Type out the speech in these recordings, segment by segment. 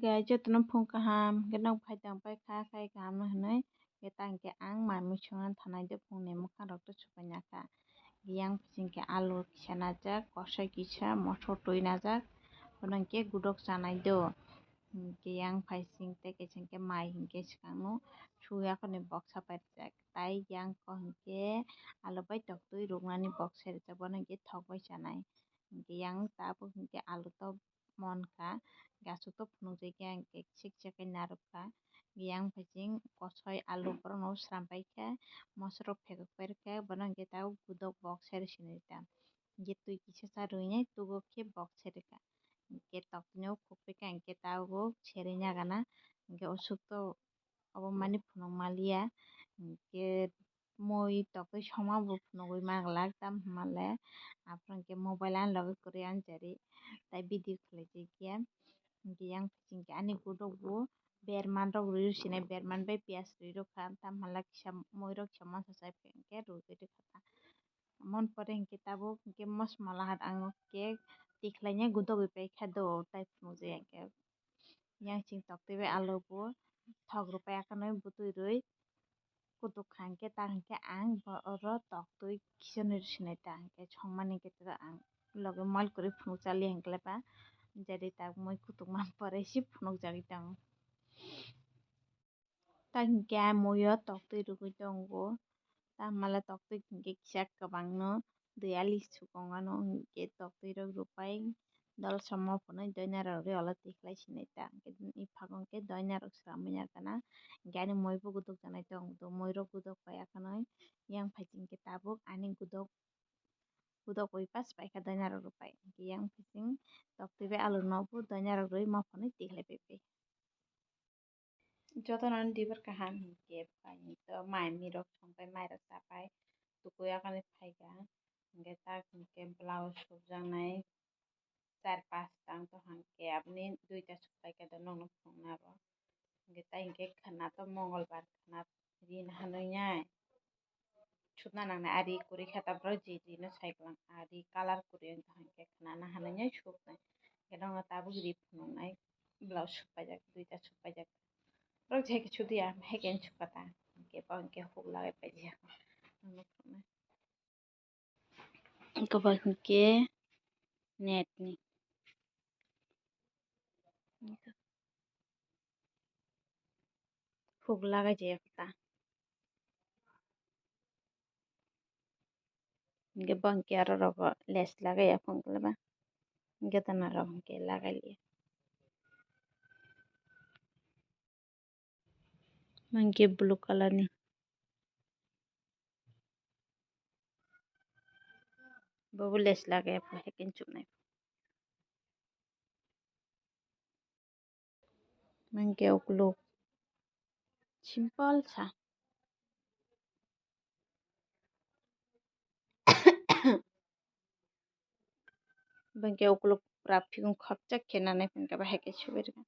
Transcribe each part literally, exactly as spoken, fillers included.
Hwnkhe jotono phung kaham, hwnkhe nok phaitang paikha, khai kaham no hinwi, hwnkhe ta hwnkhe ang mai mui songna thanai de phungni mwkhang rok to supai nakha. Yang phaising khe alu kisa najak, kosoi kisa, mosok twi najak, bono hwnkhe gudok chanai do. Hwnkhe yang phaising tei kaisa hwnkhe mai hwnkhe swkang no suya khorni boksa pai rijak. Tai yang ko hwnkhe alu bai toktwi ruknani boksa rijak, bono hwnkhe thok bai chanai. Hwnkhe yang tabuk hwnkhe alu to mon kha, hwnkhe aswk to phunukjai khe hwnkhe kisa kisa khe narwk kha. Yang phaising kosoi alu borokno sram pai khe, moso rok phekok pai rwkhe, bono hwnkhe tabuk gudok boksa ri sinai ta. Hwnkhe twi kisa cha rwinai tugo khe boksa rwkha. Hwnkhe toktwino khukpui kha, hwnkhe tabuk serwi nagana, hwnkhe usuk to obo mani phunuk maliya, hwnkhe mui toktwi songma bo phunugwi manglak, tamo hwnmale aphuru hwnkhe mobile ani logi kwrwi anjari tai video khwlaijak ya. Hwnkhe yang phaising khe ani gudok bo berman rok rwi rw sinai, berman bai piyaj rwi rw kha, tamo hwnle kisa mui rok kisa moso chai phaikhe rwgwi rw kha ta. Mon pore hwnkhe tabuk hwnkhe mosmala hat ang khe tikhlaina gudogwi paikha do, tai phunukjak ya hwnkhe. Yang chwng toktwi bai alu bo thok rwpai akhano bwtwi rwi kutuk kha hwnkhe ta hwnkhe ang bo oro toktwi khichonwi rw sinai ta hwnkhe songmani hwnkhe ta ang logi mol kwrwi phunukjak li hwnkhe ba jari ta mui kutuk man pore se phunukjagwi tongo. Ta hwnkhe ah muiyo toktwi rwgwi tongo. Tamo hwnle toktwi hwnkhe kisa kwbangno dwi ali sukong ano hwnkhe toktwi rok rwpai dol somma phunui doina rok rwi olo tikhlai sinai ta. Hwnkhe bini phago hwnkhe doina rok swlamwi ya gana. Hwnkhe ani mui bo guduk janai tong do, mui rok guduk pai akhano yang phaising khe tabuk ani gudok gudok bai pas paikha doina rok rwpai. Hwnkhe yang phaising toktwi bai alu no bo doina rok rwi ma phunui tikhlai pai pai. Jotono dibar kaham hwnkhe pai to mai mirok songpai mairok chapai tukui akhani phaikha hwnkhe tak hwnkhe blouse sukjaknai char pasta wngtong hwnkhe aboni duita sukpaikha do nokno phunuknai abo hwnkhe tai hwnkhe khwna to mongolbar khwna rin hanwi nai. Sukna nangnai, ari kwrwi kha ta borok je rino sai kwlang, ari colour kwrwi wng tong hwnkhe khwnana hanwi nai suknai. Hwnkhe norokno tabuk ri phunuknai, blouse sukpaijak, duita sukpaijak. Borok je hai khe sudi ya, hai khe sukha ta, hwnkhe bo hwnkhe huk lagai paijak. Hwnkhe bo hwnkhe net ni. Huk lagai jaya kho ta. Hwnkhe bo hwnkhe aro rogo lace lagai ya phung khe ba. Hwnkhe tana rok hwnkhe lagai liya. Hwnkhe blue colour ni. Bobo lace lagaya pho, hai khe chuknai. Hwnkhe ukuluk simple sa. Hwnkhe ukuluk pura phikung khopchak khe nanai hwnkhe bahai khe subai rwkha.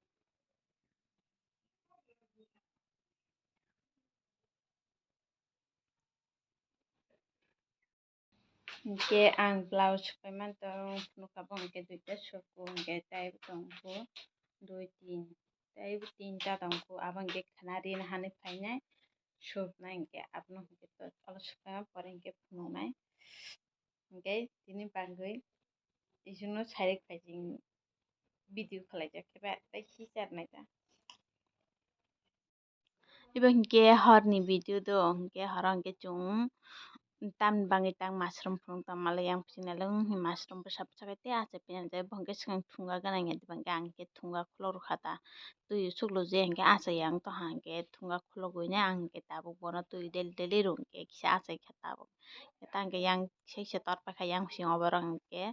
Hwnkhe ang blouse supai mantong, phunukha bo hwnkhe duita suku hwnkhe tei bo tongkhu dui tin, tei bo tinta tongkhu, abo hwnkhe khwna rin hanwi phainai, supnai hwnkhe abono hwnkhe olo supaima pore hwnkhe phunuknai. Hwnkhe tini bagwi isukno sairik phaising video khwlaijak khe ba tei sichar naijak. Ibo hwnkhe horni video do, hwnkhe horo hwnkhe chwng tamni bagwi tang mushroom phunuk tongmale yang phusinai le, wngkhe mushroom bwsa bwsa khe tei achai phiya hwnkhe bo hwnkhe swkang thunga gwnang ya, hwnkhe ang hwnkhe thunga khulok rwkha ta, twi suklo je hwnkhe achai ya wng tongkha, hwnkhe thunga khulogwino ang hwnkhe tabuk bono twi daily daily rw hwnkhe kisa achai kha tabuk. Tei hwnkhe yang kisa kisa tor paikha yang bisingo borok hwnkhe,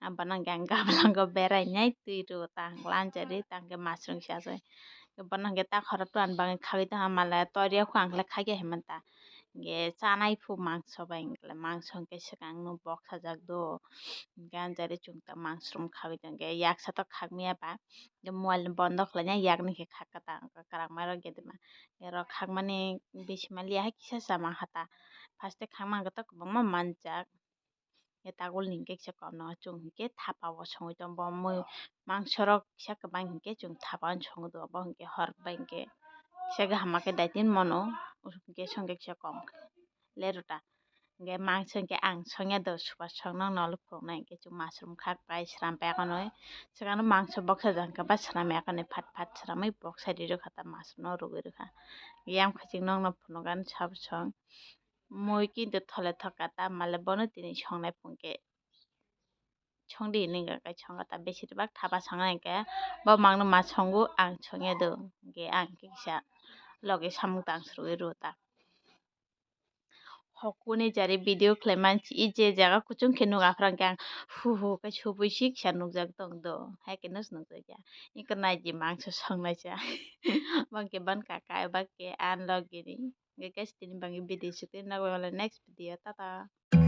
abono hwnkhe ang gablango berainai twi rw ta hwnkhe lanchari ta hwnkhe mushroom kisa achai. Bono hwnkhe ta khoroknwi bagwi khagwi tongkha, mala toriya khe ang khaikhe hinmanta. Hwnkhe chanai phu mangso bai, hwnkhe mangso hwnkhe swkangno boksajak do. Hwnkhe anjari chwng ta mangso khagwi tongkhe yaksa to khagmaya ba. Hwnkhe mobile no bondo khlaina yakni khe khakha ta kwrwngma rok gedema. Oro khakmani bisi maliya hai kisa sama kha ta. First khakma hwnkhe to kwbangma manjak. Hwnkhe tagolni hwnkhe kisa kom no chwng hwnkhe thapa o songwi tongo bo mui mangso rok kisa kwbang hwnkhe chwng thapa o songwi tongo bo hwnkhe hor bai hwnkhe kisa kaham ma khe daitin mano hwnkhe songkhe kisa kom le rwta. Hwnkhe mangso hwnkhe ang songya do supa song nokno olo phunuknai hwnkhe chwng mushroom khak pai sram pai akonoi swkangno mangso boksa jang khe ba sram ya akonoi phat phat sramwi boksa ri rwkha ta mushroom no rwgwi rwkha. Yang khe chwng nokno phunukgani sabo song mui kintu thole thok kha ta male bono tini songnai phungkhe songdi hinwi hwnkha khe songkha ta besibak thapa songnai hwnkhe bo mangno ma songo ang songya do hwnkhe ang kisa logi samung tang swrwgwi rwo ta. Hokuni jari video khlai manchi, i je jaga kuchung khe nuk aphra hwnkhe ang hu hu khe supui si kisa nukjak tong do, hai khe no se nukjak ya. Iko nai di mangso songnai cha. Bang khe ban kaka, bang khe an logini. Hwnkhe guys, tini bangwi video sukti nagwi wala next video, tata.